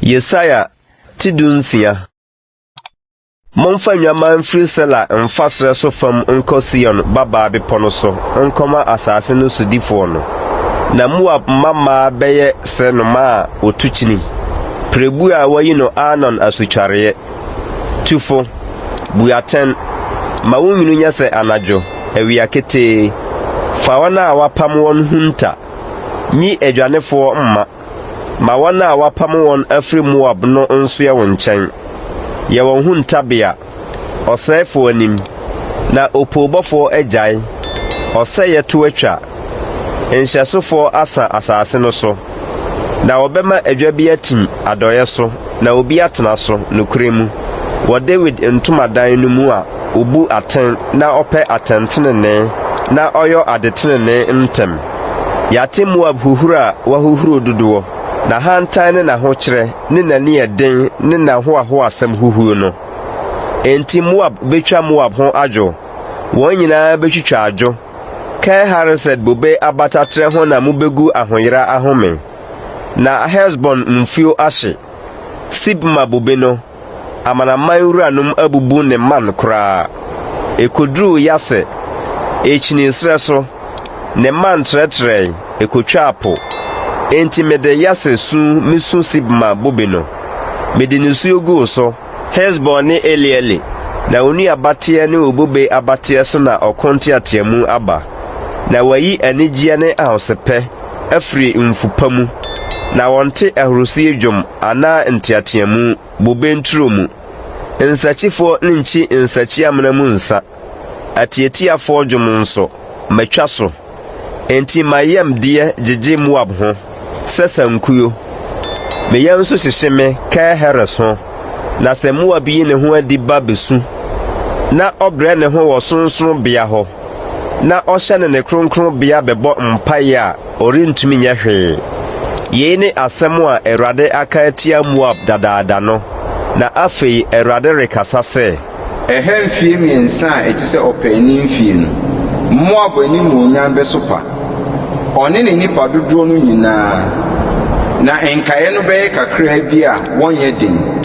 Yesaia ti 16. Momfa nnwammaa mfiri Sela mfa serɛ so fam nkɔ Sion babaa bepɔ no so nkɔma asase no sodifoɔ no. Na Moab mmammaa bɛyɛ sɛ nnomaa a wɔtu kyini, pirebuo a wɔayi no Arnon asutwareeɛ. Tu fo, bu atɛn, ma wo nwunu nyɛ sɛ anadwo, awia ketee. Fa wɔn a wɔapam wɔn hunta, nyi adwanefoɔ mma. Ma wɔn a wɔapam wɔn afiri Moab no nsoɛ wo nkyɛn. Yɛ wɔn huntabea, ɔsɛefoɔ anim, na opoobɔfoɔ agyae. Ɔsɛeɛ to atwa. Nhyɛsofoɔ asa asase no so. Na wɔbɛma adwa bi atim adɔeɛ so na obi atena so, nokorɛ mu, wɔ Dawid ntomadan no mu a ɔbu atɛn na ɔpɛ atɛntenenee na ɔyɔ adetenenee ntɛm. Yɛate Moab huhuro a wahuhuro dodoɔ, n'ahantan ne n'ahokyerɛ ne n'aniɛden ne n'ahoahoasɛm huhuo no. Enti Moab bɛtwa Moab ho adwo, wɔn nyinaa bɛtwitwa adwo. Kir-Hareset bobe abataterɛ ho na mobɛgu ahoyera ahome, na Hesbon mfuo ahye. Sibma bobe no, amanaman wuranom abubu ne mman koraa. Ɛkɔduruu Yaser, ɛkyinii serɛ so, ne mman trɛtrɛe, ɛkɔtwaa po. Enti mede Yaser su mesu Sibma bobe no, mede nisuo guu so, Hesbon ne Eleale, na wo nnuabateɛ ne wo bobe abateɛ so na ɔko nteateamu aba. Na wɔayi anigyeɛ ne ahosɛpɛ afiri mfu pa mu, na wɔnte ahurisie dwom anaa nteateamu bobe nturo mu. Nsakyifoɔ nkyi nsakyiamena mu nsa, atiatiafoɔ dwom nso, matwa so. Enti m'ayamdeɛ gyegye Moab ho sɛ sankuo, me yam nso hyehye me Kir-Heres ho. Na sɛ Moab yi ne ho adi ba bɛsu, na ɔbrɛ ne ho wɔ sorɔnsorɔnbea hɔ, na ɔhyɛne ne kronkronbea bɛbɔ mpaeɛ a, ɔrentumi nyɛ hwee. Yei ne asɛm a Awurade aka atia Moab dadaada no, na afei Awurade rekasa sɛ. Ɛha mfeɛ mmiɛnsa a ɛte sɛ ɔpaani mfeɛ no, Moab animuonyam bɛsopa, ɔne ne nnipa dodoɔ no nyinaa, na nkaeɛ no bɛyɛ kakraa bi a wɔnyɛ den.